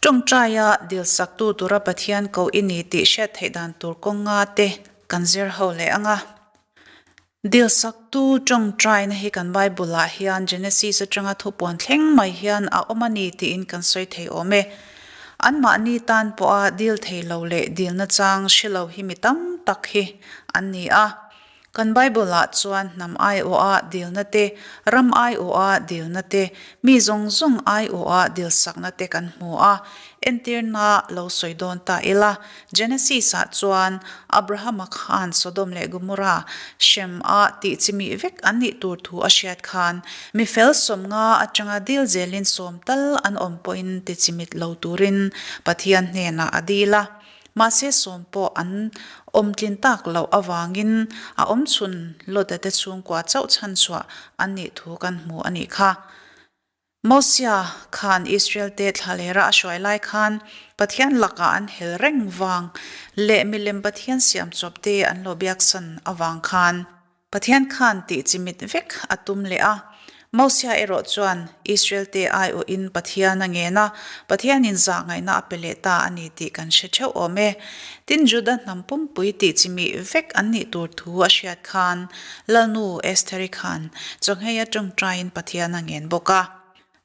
Tawngtaia dilsaktu tura Pathian koh i ni tih hriat theih dan tur kawnga te kan zir ho leh ang a. Dilsaktu tawngtaina hi kan Bible-ah hian Genesis atanga thupuan thleng mai hian a awm a ni tiin kan sawi thei awm e. Anmahni tan pawha dil thei lo leh dilna chang hre lo hi mi tam tak hi an ni a. Kan Bible-ah chuan hnam aiawha dilna te, ram aiawha dilna te, mi zawng zawng aiawha dilsakna te kan hmu a. Entirna lo sawi dawn ta ila, Genesis-ah chuan Abrahama khan Sodom leh Gomorrah hrem a tih chimih vek an nih tur thu a hriat khan, mi fel 50 atanga dil zelin 10 tal an awm pawhin ti chimit lo turin Pathian hnenah a dil a. Mahse 10 pawh an awm tlin tak loh avangin a awm chhun Lota te chhungkua chauh chhan chhuah an nih thu kan hmu a nih kha. Mosia khan Israel te thlalera a hruai lai khan Pathian lakah an hel reng vang leh milem Pathian siam chawp te an lo biaksan avang khan Pathian khan tih chimit vek a tum leh a. Mosia erawh chuan Israel te aiawhin Pathian a ngen a, Pathianin zah ngaihna a pe leh ta a ni tih kan hre theuh awm e. Tin, Juda hnam pumpui tih chimih vek an nih tur thu a hriat khan Lalnu Estheri khan chawngheia tawngtaiin Pathian a ngen bawk a.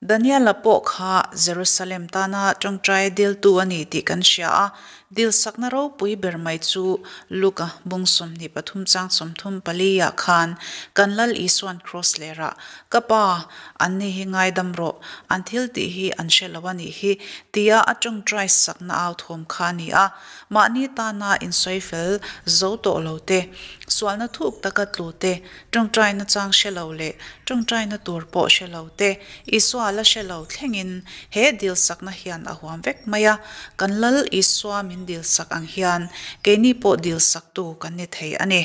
Daniela pawh kha Jerusalem tana tawngtai diltu a ni tih kan hria a, dilsakna ropui ber mai chu Luka bung 23 chang 34 ah khan kan Lal Isuan kraws lerah, Ka Pa, anni hi ngaidam rawh, an thil tih hi an hre lo a nih hi, tia a tawngtai sakna au thawm kha a ni a. Mahni tana insawi fel zo tawh lo te, sualna thuk taka tlu te, Tawngtaina chang hre lo leh tawngtaina tur pawh hre lo te, Isua la hre lo thlengin he dilsakna hian a huam vek mai a. Kan Lal Isua min dilsak ang hian keini pawh dilsaktu kan ni thei a ni.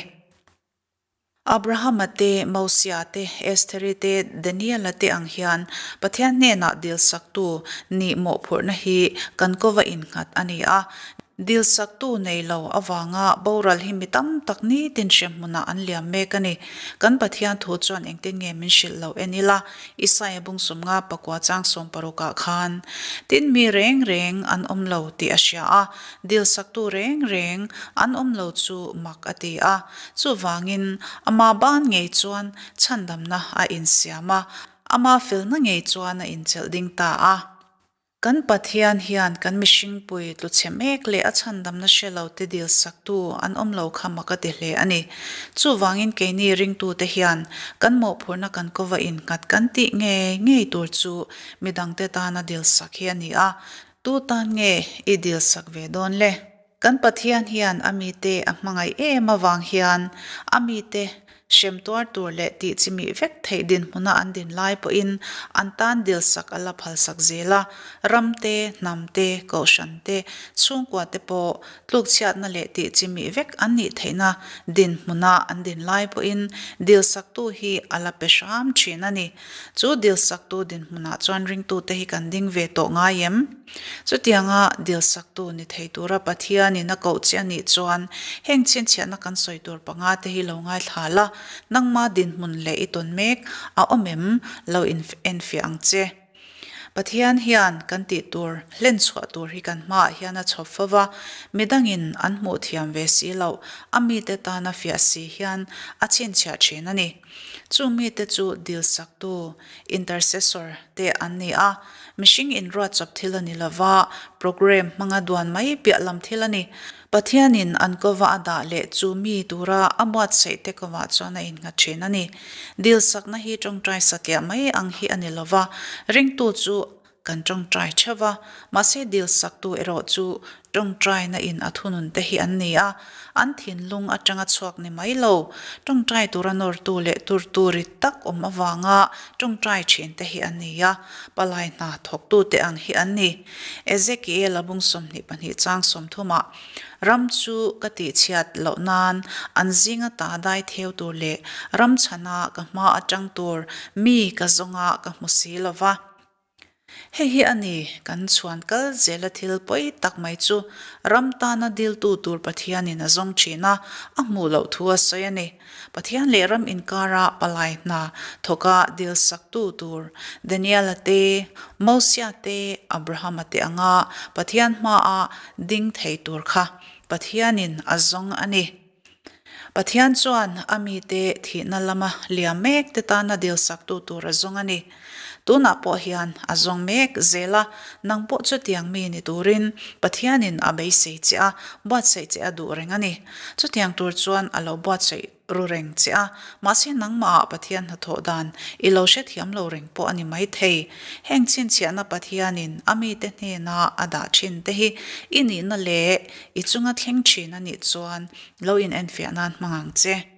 Abrahama te, Mosia te, Estheri te, Daniela te ang hian Pathian hnenah dilsaktu nih mawhphurhna hi kan kova innghat a ni a. Dilsaktu nei lo avanga boral hi mi tam tak nitin hremhmunah an liam mek a ni. Kan Pathian thu chuan engtin nge min hrilh lo en ila, Isaia bung 50 pakua chang 60 ah khan, Tin mi reng reng an awm lo tih a hria a, dilsaktu reng reng an awm lo chu mak a ti a. Chuvangin, ama ban ngei chuan chhandamna a insiam a, ama felna ngei chuan a inchelh ding ta a. Kan Pathian hian kan mihringpui tluchhe mek leh a chhandamna hre lo te dilsaktu an awm lo kha mak a ti hle a ni. Chuvangin keini ringtute hian kan mawhphurhna kan kova innghat kan tih ngei ngei tur chu midangte tana dilsak hi a ni a, tu tan nge i dilsak ve dawn le? Kan Pathian hian a mite a hmangaih em avang hian a mite hrem tuar tur leh tih chimih vek theih dinhmuna an din lai pawhin an tan dilsak a la phalsak zel a, ram te, hnam te, kohhran te, chhungkua te pawh tlukchhiatna leh tih chimih vek an nih theihna dinhmuna an din lai pawhin dilsaktu hi a la pe hram thin a ni. Chu dilsaktu dinhmunah chuan ringtute hi kan ding ve tawh ngai em? Chutianga dilsaktu ni thei tura Pathianin a koh che a nih chuan heng chhinchhiahna kan sawi tur panga te hi lo ngaithla la, nangma dinhmun leh i tawn mek a awm em lo enfiah ang che. Pathian hian kan tih tur hlen chhuah tur hi kan hmaah hian a chhawp fo va, midangin an hmuh thiam ve si loh, a mite tana fiah si hian a chhinchhiah thin a ni. Chu mite chu dilsaktu, intercessor, te an ni a, mihring inruat chawp thil a ni lova, program hmanga duan mai piah lam thil a ni. Pathianin an kova a dah leh chu mi tura a buatsaih te kovah chuan a innghat thin a ni. Dilsakna hi tawngtai satliah mai ang hi a ni lova, ringtu chu Kan tawngtai theuh va, mahse dilsaktu erawh chu tawngtaina in a thunun te hi an ni a, an thinlung atanga chhuak ni mai lo, tawngtai tura nawrtu leh turtu ri tak awm avanga tawngtai thin te hi an ni a, palai hna thawktu te ang hi an ni. Ezekiel a bung 22 chang 30 ah, Ram chu ka tihchhiat loh nan an zinga ta dai theu tur leh ram chhana ka hma atang tur mi ka zawnga ka hmu si lo va. Hei hi a ni, kan chhuan kal zela thil pawi tak mai chu ram tana diltu tur Pathianin a zawng thin a, a hmuh loh thu a sawi a ni. Pathian leh ram inkara palai hna thawka dilsaktu tur Daniela te, Mosia te, Abrahama te anga Pathian hmaa ding thei tur kha Pathianin a zawng a ni. Pathian chuan a mite thihna lama liam mek te tana dilsaktu tur a zawng a ni. Tunah pawh hian a zawng mek zel a, nang pawh chutiang mi ni turin Pathianin a beisei che a, buatsaih che a duh reng a ni. Chutiang tur chuan a lo buatsaih ru reng che a, mahse nangmahah Pathian hnathawh dan i lo hrethiam lo reng pawh a ni maithei. Heng chhinchhiahna Pathianin a mite hnena a dah thin te hi i nihna leh I chunga thleng thin a nih chuan lo in enfiah nan hmang ang che.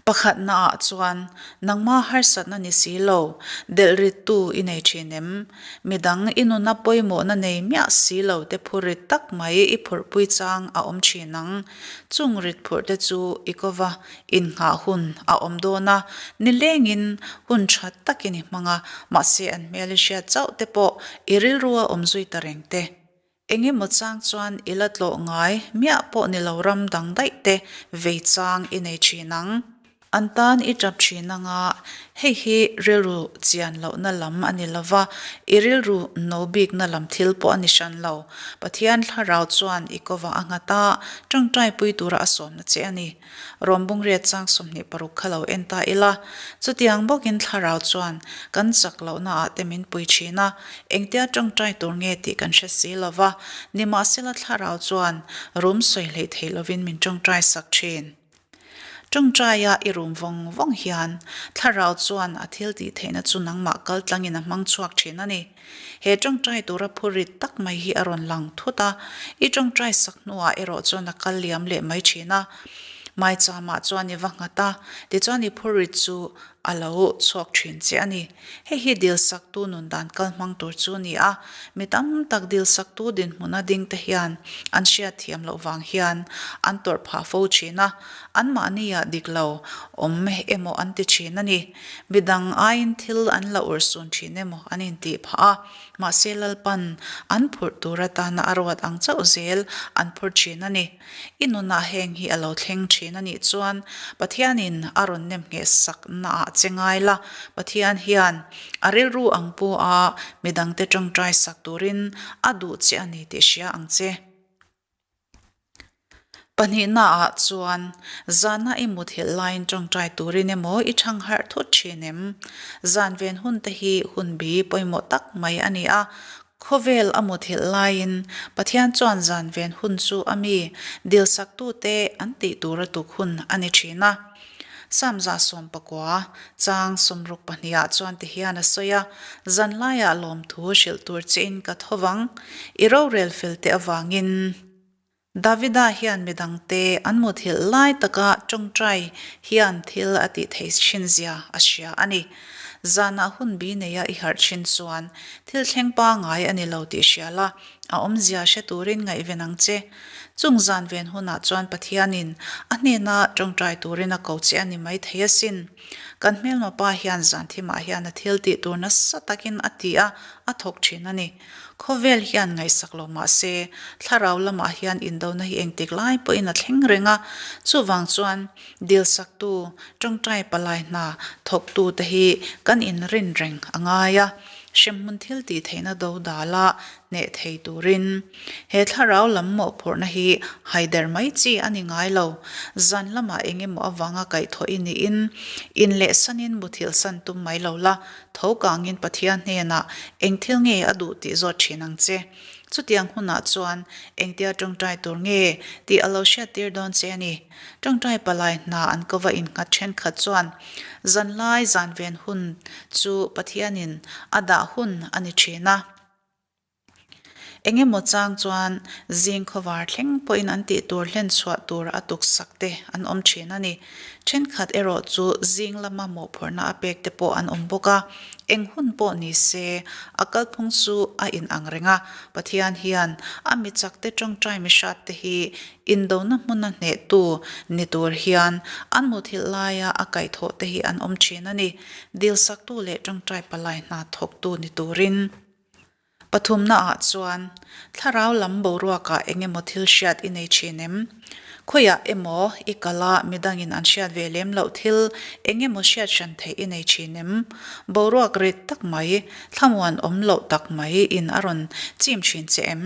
Pakhatna ah chuan nangma harsatna ni si lo, delh rittu i nei thin em? Midang i nuna pawimawhna nei miah si lo te phur rit tak mai i phurhpui chang a awm thin ang. Chung rit phurh te chu i kova innghah hun a awm dawn a, nilengin hun tha takin i hmang a, mahse an hmel i hriat chauh te pawh i rilru a awm zui ta reng te. Eng emaw chang chuan i la tlawh ngai miah pawh ni lo ram dang daih te vei chang i nei thin ang. An tan i tap thin anga hei hi rilru chian lohna lam a ni lo va, i rilru no bikna lam thil pawh a ni hran lo. Pathian thlarau chuan i kovah a nghat a, tawngtai pui tura a sawmna che a ni. Rawm bungriat chang 26 kha lo en ta ila, chutiang bawkin thlarau chuan kan chak lohnaah te min pui thin a, engtia tawngtai tur nge tih kan hre si lo va, nimahsela thlarau chuan rum sawi hleih theih lovin min tawngtai sak thin. Tawngtaia i rum vawng vawng hian thlarau chuan a thil tih theihna chu nangmah kal tlangin a hmang chhuak thin a ni. He tawngtai tura phurrit tak mai hi a rawn lang thut a, i tawngtai sak hnuah erawh chuan a kal liam leh mai thin a. Maichamah chuan i va nghat a, tichuan i phurrit chu a lo chhuak thin che a ni. Hei hi dilsaktu nun dan kal hmang tur chu a ni a, mi tam tak dilsaktu dinhmuna ding te hian an hriat thiam loh vang hian an tawrh phah fo thin a, anmahniah dik lo awm emaw an ti thin a ni. Midang aiin thil an la urhsun thin emaw an intih phah a, mahse Lalpan an phurh tur atana a ruat ang chauh zel an phur thin a ni. I nunah heng hi a lo thleng thin a nih chuan Pathianin a rawn nem ngheh saknaah che ngai la, Pathian hian a rilru ang pawha midangte tawngtai sak turin a duh che a ni tih hria ang che. Pahnihnaah chuan, zana i muthilh laiin tawngtai turin emaw i chhang harh thut thin em? Zan ven hun te hi hun bi pawimawh tak mai a ni a. Khawvel a muthilh laiin Pathian chuan zan ven hun chu a mi dilsaktute an tih tura tuk hun a ni thin a. Psalm 19 chang 62 ah chuan ti hian a sawi a, Zanlaiah lawmthu hrilh tur chein ka tho vang, i rorel fel te avangin. Davida hian midangte an muthilh lai taka tawngtai hian thil a tih theih thin zia a hria a ni. Zanah hun bi neia i harh thin chuan thil thleng pangai a ni lo tih hria la, a awmzia hre turin ngaihven ang che. Chung zan ven hunah chuan Pathianin a hnena tawngtai turin a ko che a ni mai thei asin. Kan hmelma pa hian zan thimah hian a thil tih tur nasa takin a ti a, a thawk thin a ni. Khawvel hian ngaihsak lo mah se, thlarau lamah hian indona hi engtik lai pawhin a thleng reng a. Chuvang chuan dilsaktu, tawngtai palai hna thawktute hi kan inrin reng a ngai a. Hremhmun thil tih theihna do dala hneh thei turin he thlarau lam mawhphurhna hi haider mai chi a ni ngai lo. Zan lamah eng emaw avanga kaihthawh i niin in leh sanin muthilh san tum mai lo la, tho kangin Pathian hnenah eng thil nge a duh tih zawt thin ang che. Chutiang hunah chuan engtia tawngtai tur nge tih a lo hriattir dawn che a ni. Tawngtai palai hna an kova innghat thenkhat chuan zanlai zan ven hun chu Pathianin a dah hun a ni thin a. Eng emaw chang chuan zing khawvar thleng pawhin an tih tur hlen chhuah tur a tuksak te an awm thin a ni. Thenkhat erawh chu zing lama mawhphurhna a pek te pawh an awm bawk a. Eng hun pawh ni se, a kalphung chu a inang reng a. Pathian hian a mi chakte tawngtai mihrat te hi indona hmuna hnehtu ni tur hian an muthilh laia a kaihthawh te hi an awm thin a ni. Dilsaktu leh tawngtai palai hna thawktu ni turin. Pathumnaah chuan, thlarau lam boruakah eng emaw thil hriat i nei thin em? Khawiah emaw i kal a, midangin an hriat ve lem loh thil eng emaw hriat hran theih i nei thin em? Boruak rit tak mai, thlamuan awm loh tak mai in a rawn chim thin che em?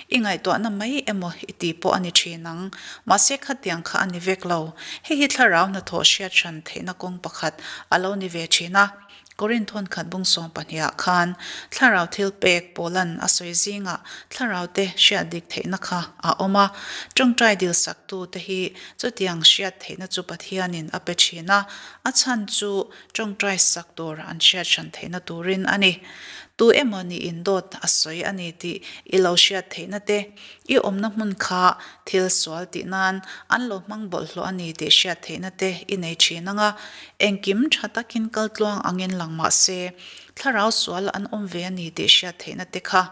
I ngaihtuahna mai emaw i ti pawh a ni thin ang. Mahse khatiang kha a ni vek lo. Hei hi thlarau hnathawh hriat hran theihna kawng pakhat a lo ni ve thin a. Korinth thawnkhat bung sawm pahniha khan thlarau thil pek Paulan a sawi zingah thlarau te hriat dik theihna kha a awm a. Tawngtai dil saktu te hi chutiang hriat theihna chu Pathianin a pe thin a, a chhan chu tawngtai sak tur an hriat hran theihna turin a ni. Tu emaw niin dawt a sawi a ni tih i lo hriat theihna te, I awmna hmun kha thil sual tih nan an lo hmang bawlhhlawh a ni tih hriat theihna te i nei thin ang a, engkim tha takin kal tluang angin lang mah se, thlarau sual an awm ve a ni tih hriat theihna te kha.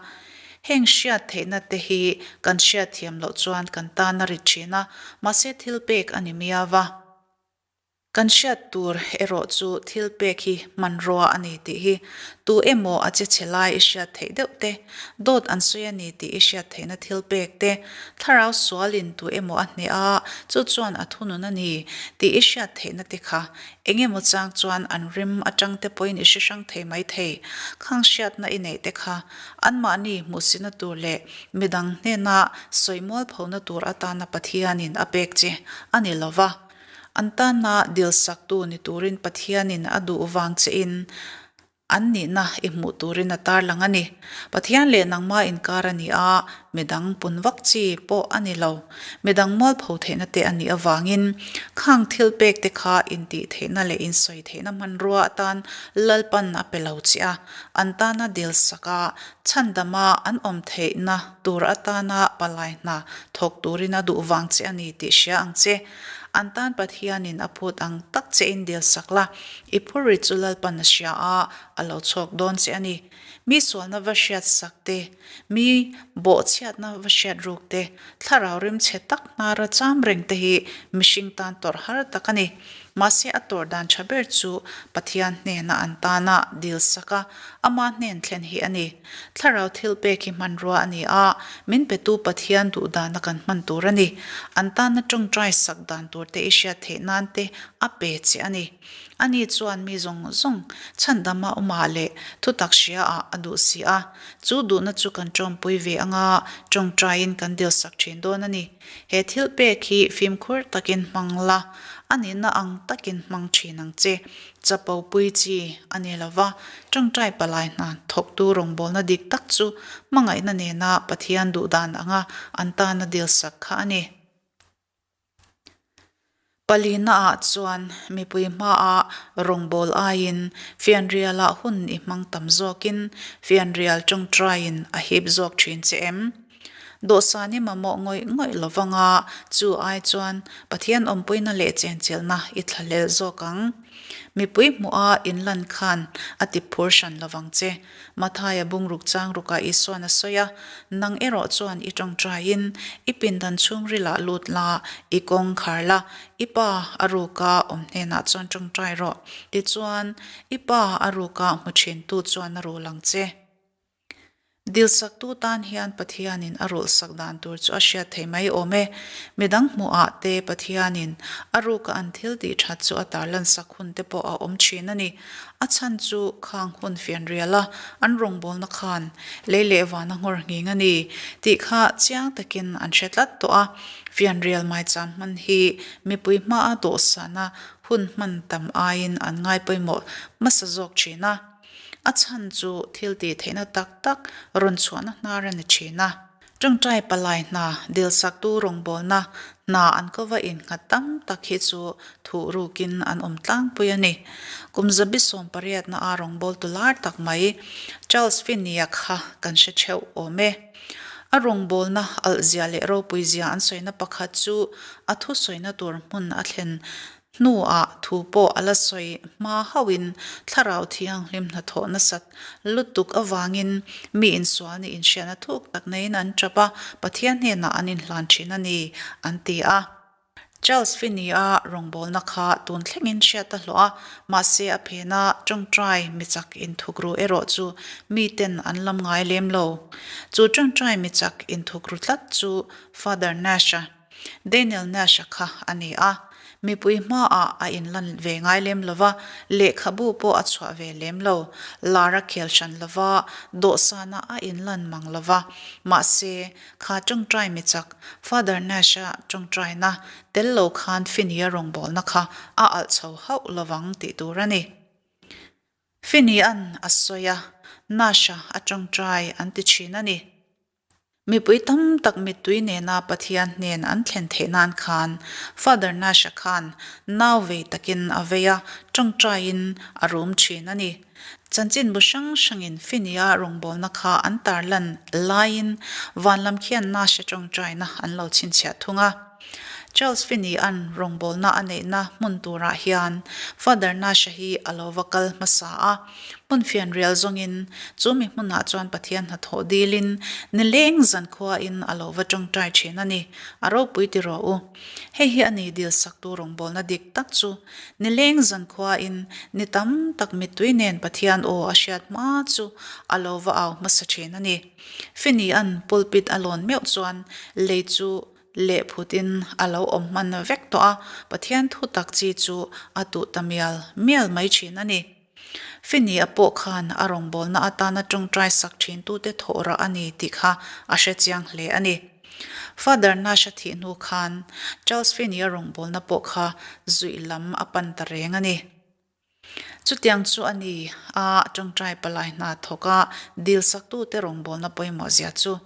Heng hriat theihna te hi kan hriat thiam loh chuan kan tan a rit thin a, mahse thil pek a ni miau va. Kan hriat tur erawh chu thil pek hi hmanrua a ni tih hi tu emaw a che chhe lai i hriat theih deuh te, dawt an sawi a ni tih i hriat theihna thil pek te, thlarau sualin tu emaw a hneh a, chu chuan a thunun a ni tih i hriat theihna te kha eng emaw chang chuan an rim atang te pawhin i hre hrang thei mai thei. Khang hriatna i neih te kha anmahni hmuhsitna tur leh midang hnena sawi mualphona tur atana Pathianin a pek che a ni lova. An tana dilsaktu ni turin Pathianin a duh vang chein an nihna i hmuh turin a tarlang a ni. Pathian leh nangma inkar a ni a, midang pun vak chi pawh a ni lo. Midang mualpho theihna te a nih avangin khang thil pek te kha intih theihna leh insawi theihna hmanrua atan Lalpan a pe lo che a, an tana dilsak a, chhandama an awm theihna tur atana palai hna thawk turin a duh vang che a ni tih hria ang che. An tan Pathianin a phut ang tak che in dil sak la, i phur ri chu Lalpan a hria a, a lo chhuak dawn che a ni. Mi sualna va hriat sak te, mi bawhchhiatna va hriat ruk te, thlarau rimchhe tak hnara cham reng te hi mihring tan tawrh har tak a ni. Mahse a tawrh dan tha ber chu Pathian hnena an tana dil sak a, ama hnen thlen hi a ni. Thlarau thil pek hi hmanrua a ni a, min petu Pathian duh dana kan hman tur a ni. An tana tawngtai sak dan tur te i hriat theih nan te a pe che a ni. Ani chuan mi zawng zawng chhandama awmah leh thutak hriaah a duh si a, chu duhna chu kan tawngpui ve anga tawngtaiin kan dil sak thin dawn a ni. He thil pek hi fimkhur takin hmang la, a nihna ang takin hmang thin ang che. Chapo pui chi a ni lo va, tawngtai palai hna thawktu rawngbawlna dik tak chu hmangaihna nena Pathian duhdan anga an tana dilsak kha a ni. Palinaah chuan mipui hmaah rawngbâwl aiin fianrialah hun i hmang tam zawkin fianrial tawngtaiin a hip zawk thin che em? Dawhsan i mamawh ngawih ngawih lo vanga chu ai chuan Pathian awmpuina leh chenchilhna i thlahlel zawk ang. Mipui hmuha inlan khan a ti phur hran lo vang che. Mathaia bungruk chang rukah Isuan a sawi a, Nang erawh chuan i tawngtaiin i pindan chhungrilah lut la, i kawng khar la, i pa a ruka awm hnenah chuan tawngtai rawh. Tichuan, i pa a ruka hmu thintu chuan a rul ang che. Dilsaktu tan hian Pathianin a rulhsak dan tur chu a hriat thei mai awm e. Midang hmuhah te Pathianin a ruka an thil tih that chu a tarlansak hun te pawh a awm thin a ni. A chhan chu khang hun fianriala an rawngbawlna khan lei leh vana nghawr nghing a ni tih kha chiang takin an hre tlat tawh a. Fianrial maicham hman hi mipui hmaa dawhsana hun hman tam aiin an ngai pawimawh hmasa zawk thin a. A chhan chu thil tih theihna tak tak rawn chhuahna hnar a ni thin a. Tawngtai palai hna, dilsaktu rawngbawlna hna an kova innghat tam tak hi chu thuh rukin an awm tlangpui a ni. Kum zabi 18 a rawngbawltu lar tak mai Charles Finney-a kha kan hre theuh awm e. A rawngbawlna alhzia leh ropuizia an sawina pakhat chu a thusawina tur hmun a thlen hnuah thu pawh a la sawi hma hauhin Thlarau Thianghlim hnathawh nasat lutuk avangin mi insual nih inhriatna thuk tak neiin an tap a, Pathian hnenah an inhlan thin a ni, an ti a. Charles Finney-a rawngbawlna kha tun thlengin hriat a hlawh a, mahse a phena ṭawngṭai michak inthukru erawh chu miten an lam ngai lem lo. Chu ṭawngṭai michak inthukru tlat chu Father Nash-a, Daniel Nash-a kha a ni a. Mipui hmaah a inlan ve ngai lem lo va, lehkhabu pawh a chhuah ve lem lo. Lar a khel hran lo va, dawhsanah a inlan mang lo va, mahse Kha ṭawngṭai mi chak, Father Nash-a ṭawngṭaina tel lo khan Finney-a rawngbawlna kha a alh chho hauh lovang tih tur a ni. Finney-a'n a sawi a, Nash-a a ṭawngṭai an ti ṭhin a ni. Mipui tam tak mittui nena Pathian hnen an thlen theih nan khan Father Nash-a khan nau vei takin a vei a, ṭawngṭaiin a rum ṭhin a ni. Chanchinbu hrang hrangin Finney-a rawngbawlna kha an tarlan laiin van lam khian Nash-a tawngtaina an lo chhinchhiah thung a. Charles Finney-a'n rawngbawlna a neihna hmun turah hian Father Nash-a hi a lo va kal hmasa a. Hmun fianrial zawngin chu mi hmunah chuan Pathian hnathawh dilin nileng zankhuain a lo va tawngtai thin a ni. A ropui ti rawh u. Hei hi a ni dilsaktu rawngbawlna dik tak chu. Nileng zankhuain ni tam tak mittui nen Pathian aw a hriat hma chu a lo va au hmasa thin a ni. Finney-a'n pulpit a lawn meuh chuan lei chu leh phutin a lo awm hman vek tawh a, Pathian thu tak chi chu a tuh ta mial mial mai thin a ni. Finney-a pawh khan a rawngbawlna atana tawngtai sak thintute thawh rah a ni tih kha a hre chiang hle a ni. Father Nash-a thih hnu khan Charles Finney-a rawngbawlna pawh kha zuih lam a pan ta reng a ni. Chutiang chu a ni a tawngtai palai hna thawk a dil saktute rawngbawlna pawimawh zia chu.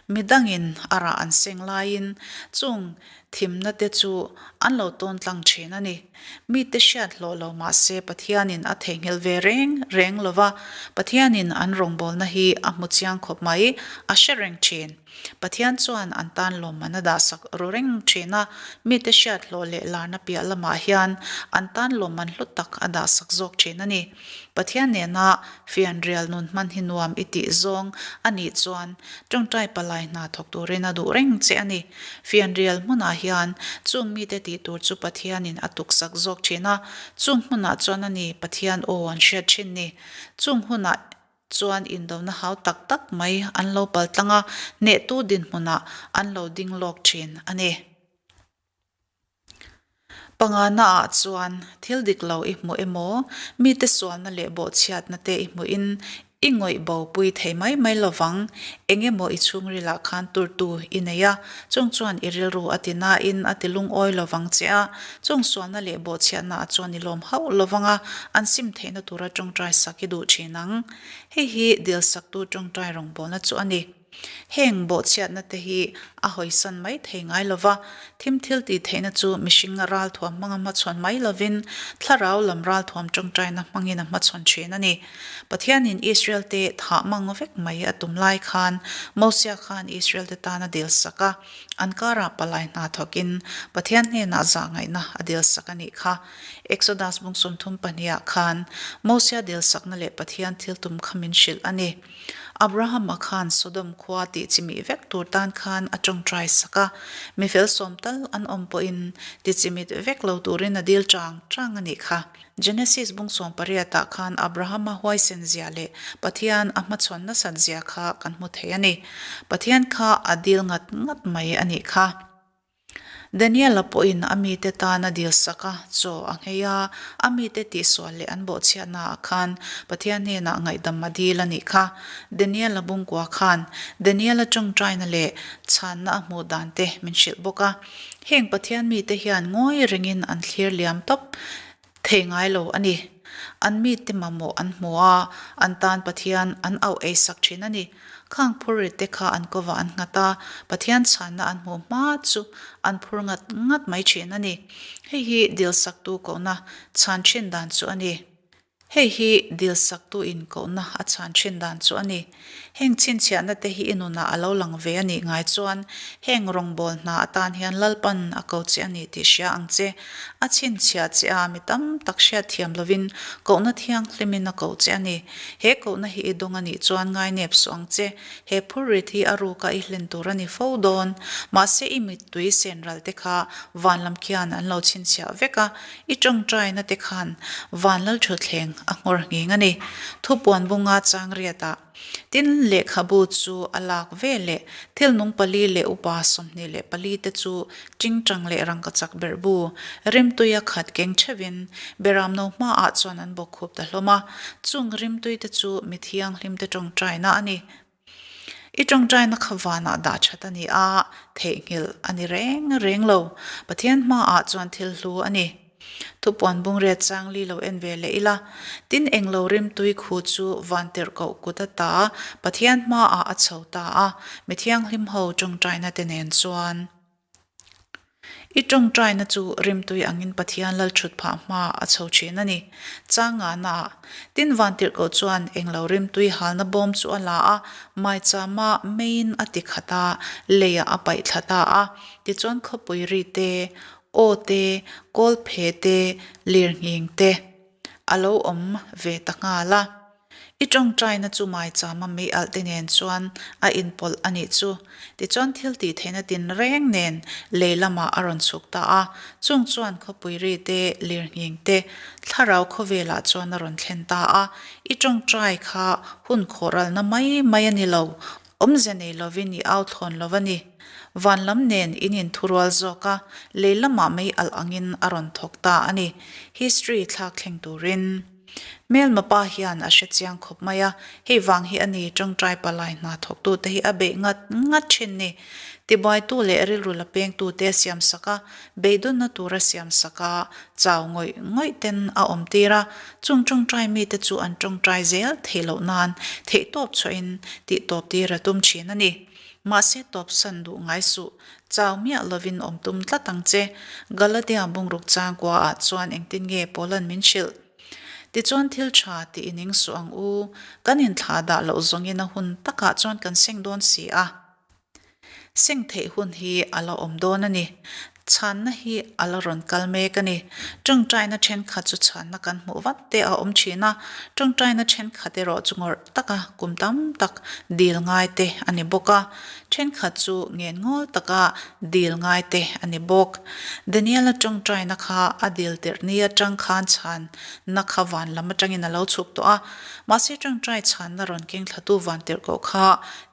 Midangin a rah an seng laiin chung thimna te chu an lo tawn tlang thin a ni. Mite hriat hlawh lo mah se Pathianin a theihnghilh ve reng reng lo va, Pathianin an rawngbawlna hi a hmu chiang khawp mai, a hre reng thin. Pathian chuan an tan lawmman a dahsak ru reng thin a, mite hriat hlawh leh larna piah lamah hian an tan lawmman hlu tak a dahsak zawk thin a ni. Pathian nena fianrial nun hman hi nuam i tih zawng a nih chuan tawngtai palai hna thawk turin a duh reng che a ni. Fianrial hmunah hian chung mite tih tur chu Pathianin a tuksak zawk thin a, chung hmunah chuan a ni Pathian aw an hriat thin ni. Chung hunah chuan indona hau tak tak mai an lo paltlang a, hnehtu dinhmunah an lo ding lawk thin a ni. Pangana ah chuan thil dik lo i hmu emaw, mite sualna leh bawhchhiatna te i hmuhin i ngawih bo pui thei mai mai lovang. Eng emaw i chhungrilah khan turtu i nei a, chung chuan i rilru a ti nain a ti lungawi lovang che a, chung sualna leh bawhchhiatna ah chuan i lawm hauh lovang a, an sim theihna tura tawngtai sak i duh thin ang. Hei hi dilsaktu tawngtai rawngbawlna chu a ni. Heng bawhchhiatna te hi a hawisan mai thei ngai lo va, thim thil tih theihna chu mihring ralthuam hmanga hmachhawn mai lovin thlarau lam ralthuam tawngtaina hmangin a hmachhawn thin a ni. Pathianin Israel te thah mang vek mai a tum lai khan Mosia khan Israel te tan a dil sak a, an karah palai hna thawkin Pathian hnenah zah ngaihna a dil sak a nih kha. Exodus bung 32 ah khan Mosia dil sakna leh Pathian thil tum kha min hrilh a ni. Abrahama khan Sodom khua tih chimih vek tur tan khan a tawngtai sak a, mifel sawm tal an awm pawhin ti chimit vek lo turin a dil chang chang a nih kha. Genesis bung 18 ah khan Abrahama huaisen zia leh Pathian a hmachhawn nasat zia kha kan hmu thei a ni. Pathian kha a dil ngat ngat mai a nih kha. Daniel-a pawhin a mite tan a dil sak a, chaw a nghei a, a mite tihsual leh an bawhchhiatnaah khan Pathian hnenah ngaihdam a dil a nih kha. Daniel-a bungkua khan Daniel-a tawngtaina leh chhanna a hmuh dan te min hrilh bawk a. Heng Pathian mite hian ngawi rengin an thlir liam tawp thei ngai lo a ni. An mite mamawh an hmu a, an tan Pathian an auh ei sak thin a ni. Khang phur rit te kha an kovah an nghat a, Pathian chhanna an hmuh hma chu an phur ngat ngat mai thin a ni. Hei hi dilsaktu kohna chhan thin dan chu a ni. Hei hi dilsaktu inkohna a chhan thin dan chu a ni. Heng chhinchhiahna te hi i nunah a lo lang ve a nih ngai chuan heng rawngbawl hna atan hian Lalpan a ko che a ni tih hria ang che. A chhinchhiah che a, mi tam tak hriat thiam lovin kohna thianghlimin a koh che a ni. He kohna hi i dawng a nih chuan ngainep suh ang che. He phurrit hi a ruka i hlen tur a ni fo dawn. Mahse i mittui senral te kha van lam khian an lo chhinchhiah vek a, i tawngtaina te khan van lal thutthleng a nghawr nghing a ni. Thupuan bunga chang riatah tin lehkhabu chu a lak ve leh thil nung pali leh upa 24 te chu tingtang leh rangkachak berhbu rimtuia khat keng theuhin Beramno hmaah chuan an bawkkhup ta hlawm a. Chung rimtui te chu mi thianghlim te tawngtaina a ni. I tawngtaina kha vanah dah that a ni a, theihnghilh a ni reng reng lo. Pathian hmaah chuan thil hlu a ni. Thupuan bungriat chang li lo en ve leh ila, tin englo rimtui khu chu vantirhkoh kut ata Pathian hmaah a chho ta a, mi thianghlim ho tawngtaina te nen chuan. I tawngtaina chu rimtui angin Pathian lal thut phah hma a chho thin a ni. Changana, Tin Vantirhkoh chuan englo rimtui halna bawm chu a la a, maichama meiin a ti khat a, leiah a paih thla ta a. Tichuan khawpui ri te, aw te, kawlphe te, lirnghing te a lo awm ve ta nghal a. I tawngtaina chu maichama mei alh te nen chuan a inpawlh a nih chu. Tichuan thil tih theihna tinreng nen lei lamah a rawn chhuk ta a, chung chuan khawpui ri te, lirnghing te, thlarau khawvelah chuan a rawn thlen ta a. I tawngtai kha hun khawhralna mai mai a ni lo, awmze nei lovin i au thlawn lo a ni. Van lam nen in inthurual zawk a, lei lamah mei alh angin a rawn thawk ta a ni, history thlak thleng turin. Hmelma pa hian a hre chiang khawp mai a, hei vang hi a ni tawngtai palai hna thawktute hi a beih ngat ngat thin ni. Tibuaitu leh rilru la pengtute a siam sak a, beidawnna tur a siam sak a, chau ngawih ngawih ten a awm tir a, chung tawngtai mite chu an tawngtai zel theih loh nan theihtawp chhuahin tihtawp tir a tum thin a ni. Mahse tawpsan duh ngai suh, chau miah lovin awm tum tlat ang che. Galatia bungruk changkua ah chuan engtin nge Paula'n min hrilh? Tichuan thil tha tih i ning suh ang u, kan inthlah dah loh zawngin a hun takah chuan kan seng dawn si a. Seng theih hun hi a la awm dawn a ni. Chhanna hi a la rawn kal mek a ni. Tawngtaina thenkhat chu chhanna kan hmuh vat te a awm thin a, tawngtaina thenkhat erawh chu ngawrh taka kum tam tak dil ngai te a ni bawk a, thenkhat chu ngen ngawl taka dil ngai te a ni bawk. Daniela tawngtaina kha a dil tirh ni atang khan chhanna kha van lam atangin a lo chhuk tawh a, mahse tawngtai chhanna rawn keng thlatu van tirhkoh kha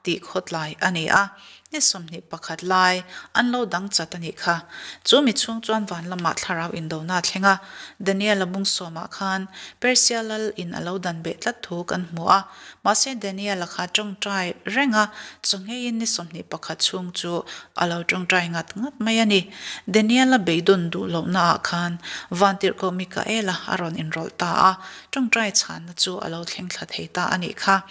tih khawtlai a ni a. Ni 21 lai an lo dang chat a nih kha. Chu mi chhung chuan van lamah thlarau indona a thleng a, Daniel-a bung sawmah khan Persia lal in a lo dan beh tlat thu kan hmu a. Mahse Daniel-a kha tawngtai reng a, chawngeiin ni 21 chhung chu a lo tawngtai ngat ngat mai a ni. Daniel-a beidawn duh lohnaah khan Vantirhkoh Mikael-a a rawn inrawlh ta a, tawngtai chhanna chu a lo thleng thla thei ta a nih kha.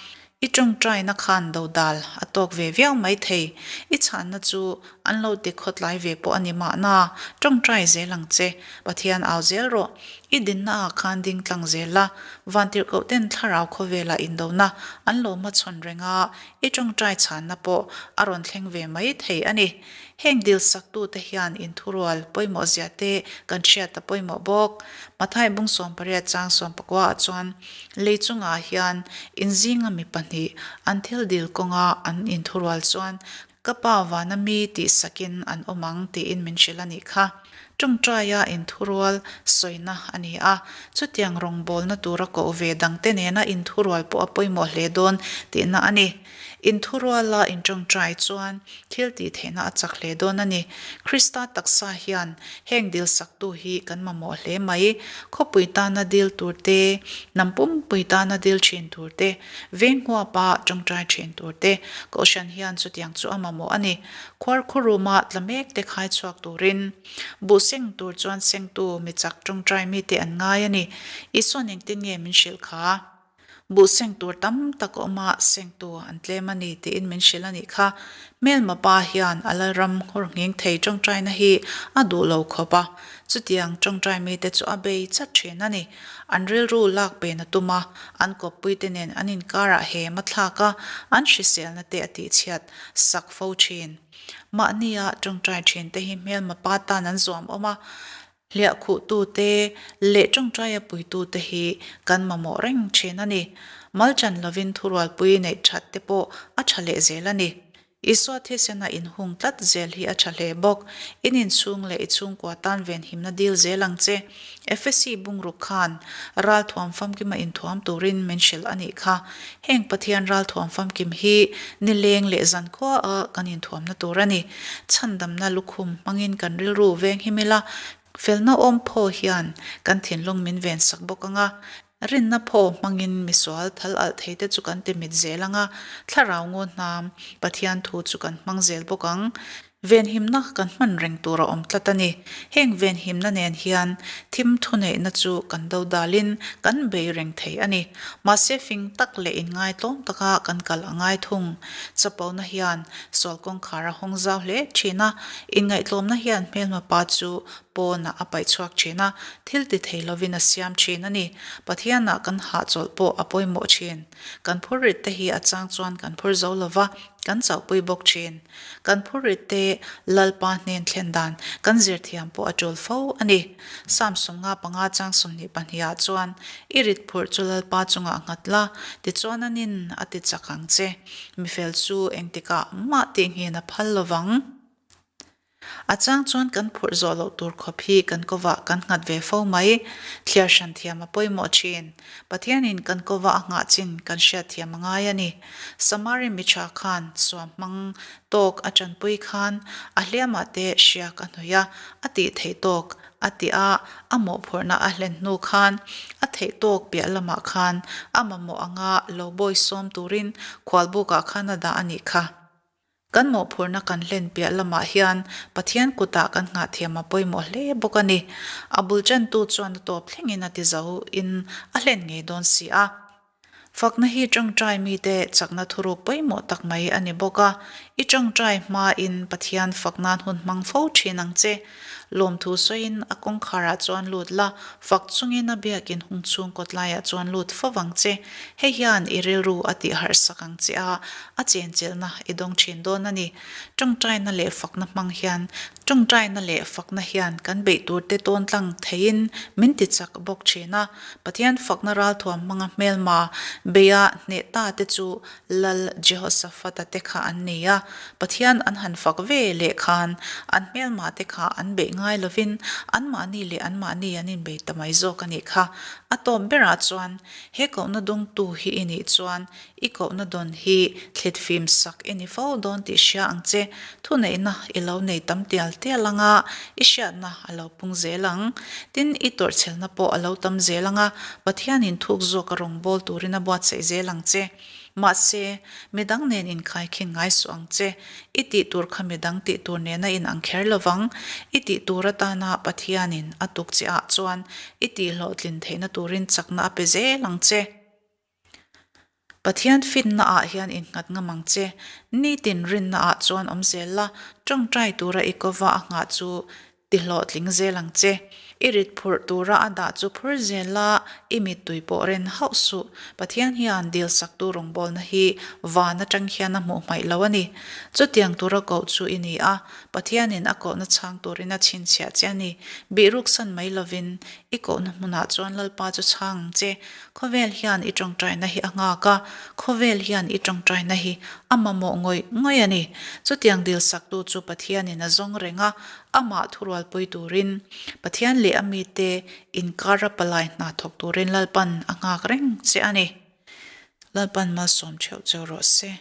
I tawngtaina khan dodal a tawk ve viau mai thei. I chhanna chu an lo ti khawtlai ve pawh a ni mahna, tawngtai zel ang che. Pathian au zel rawh. I dinna ah khan ding tlang zel la. Vantirhkoh ten thlarau khawvela indona an lo hmachhawn reng a, i tawngtai chhanna pawh a rawn thleng ve mai thei a ni. Heng dil saktute hian inthurual pawimawh zia te kan hriat a pawimawh bawk. Mathai bung 18 chang 19 ah chuan lei chungah hian inzinga mi pahnih an thil dil kawnga an inthurual chuan ka pa vana mi tih sakin an awm ang tiin min hrilh a nih kha. Tawngtaia inthurual sawina a ni a, chutiang rawngbawlna tura koh ve dangte nena inthurual pawh a pawimawh hle dawn tihna a ni. Inthuruala intawngtai chuan thil tih theihna a chak hle dawn a ni. Krista taksa hian heng dil saktu hi kan mamawh hle mai. Khawpui tana dil tur te, hnam pumpui tana dil thin tur te, veng huapa tawngtai thin tur te, Kohhran hian chutiang chu a mamawh a ni. Khuarkhuruma tla mek te khai chhuak turin buh seng tur chuan sengtu mi chak tawngtai mite an ngai a ni. Isuan engtin nge min hrilh kha? Buh seng tur tam tak a awm a, sengtu an tlem a ni tiin min hrilh a nih kha. Hmelma pa hian a lalram nghawr nghing thei tawngtaina hi a duh lo khawp a, chutiang tawngtai mite chu a bei chat thin a ni. An rilru lak pen a tum a, an kawppuite nen an inkarah hem a thlak a, an hriselna te a tihchhiat sak fo thin. Mahnia tawngtai thinte hi hmelma pa tan an zuam awm a, Hliahkhuhtute leh tawngtaia puitute hi kan mamawh reng thin a ni. Mal chan lovin thurualpui neih that te pawh a tha leh zel a ni. Isua thisena inhung tlat zel hi a tha hle bawk. In inchhung leh i chhungkua tan venhimna dil zel ang che. Efesi bungruk khan ralthuam famkima inthuam turin min hrilh a nih kha. Heng Pathian ralthuam famkim hi nileng leh zankhua a kan inthuamna tur a ni. Chhandamna lukhum hmangin kan rilru veng him ila, felna awm phaw hian kan thinlung min ven sak bawk ang a, rinna phaw hmangin misual thal alh thei te chu kan ti mit zel ang a, thlarau ngaw hnam Pathian thu chu kan hmang zel bawk ang. Venhimna kan hman reng tur a awm tlat a ni. Heng venhimna nen hian thim thuneihna chu kan do dalin kan bei reng thei a ni. Mahse fing tak leh inngaitlawm taka kan kal a ngai thung. Chapona hian sual kawngkhar a hawng zau hle thin a, inngaihtlawmna hian hmelma pa chu pawnah a paih chhuak thin a, thil ti thei lovin a siam thin a ni. Pathianah kan hahchawlh pawh a pawimawh thin. Kan phurrit te hi a chang chuan kan phur zo lova, kan chauhpui bawk thin. Kan phurrit te Lalpa hnen thlen dan kan zir thiam pawh a tul fo a ni. Psalm 55 chang 22 ah chuan, I rit phurh chu Lalpa chungah nghat la, tichuan a nin a ti chak ang che. Mifel chu engtikah mah tihnghin a phal lovang. A chang chuan kan phurh zawh loh tur khawp hi kan kovah kan nghat ve fo mai. Thliar hran thiam a pawimawh thin. Pathianin kan kovah a nghah chin kan hriat thiam a ngai a ni. Samari miṭha khan suam hmang tawk a tanpui khan a hliamah te hriak a hnawih a, a tih theih tawk a tih a, a mawhphurhna a hlen hnu khan a theih tawk piah lamah khan a mamawh anga lo bawi sawm turin khualbukah khan a dah a nih kha. Kan mawhphurhna kan hlen piah lamah hian Pathian kutah kan nghah thiam a pawimawh hle bawk a ni. A bul chantu chuan a tawp thlengin a ti zo in a hlen ngei dawn si a. Fakna hi tawngtai mite chakna thuruk pawimawh tak mai a ni bawk a. I tawngtai hmain Pathian fak nan hun hmang fo thin ang che. Lawmthu sawiin a kawngkharah chuan lut la, fak chungin a biakin hung chhung kawtlaiah chuan lut fo vang che. Hei hian i rilru a tih harh sak ang che a, a chenchilhna i dawng thin dawn a ni. Tawngtaina leh fakna hmang hian Tawngtaina leh fakna hian kan beih turte tawn tlang theiin min ti chak bawk thin a. Pathian fakna ralthuam hmanga hmelma beia hneh ta te chu Lal Jehoshaphat-a te kha an ni a, Pathian an han fak ve leh khan an hmelma te kha an beih ngai lovin anmahni leh anmahni an inbei ta mai zawk a nih kha. A tawp berah chuan he kohna dawngtu hi i nih chuan i kohna dawn hi thlit fim sak i ni fo dawn tih hria ang che. Thuneihna i lo nei tam tial tial ang a, i hriatna a lo pung zel ang. Tin, i tawrhchhelna pawh a lo tam zel ang a, Pathianin thuk zawk a rawngbâwl turin a buatsaih zel ang che. Mahse, midang nen inkhaikhin ngai suh ang che. I tih tur kha midang tih tur nena inang kher lovang. I tih tur atana Pathianin a tuk che ah chuan i tih hlawhtlin theihna turin chakna a pe zel ang che. Pathian finna ah hian innghat ngam ang che. Nitin rinna ah chuan awm zel la, tawngtai tura i kova a nghah chu Ti hlawhtling zel ang che. I rit phurh tura a dah chu phur zel la, i mittui pawh ren hauh suh. Pathian hian dil saktu rawngbawlna hi van atang hian a hmuh hmaih lo a ni. Chutiang tura koh chu i ni a, Pathianin a kohna chhang turin a chhinchhiah che a ni. Bihruksan mai lovin i kohna hmunah chuan Lalpa chu chhang ang che. Khawvel hian i tawngtaina hi a nghak a, khawvel hian i tawngtaina hi a mamawh ngawih ngawih a ni. Chutiang dil saktu chu Pathianin a zawng reng a, amah thurualpui turin, Pathian leh a mite inkara palai hna thawk turin Lalpan a nghak reng che a ni. Lalpan malsawm theuh cheu rawh se.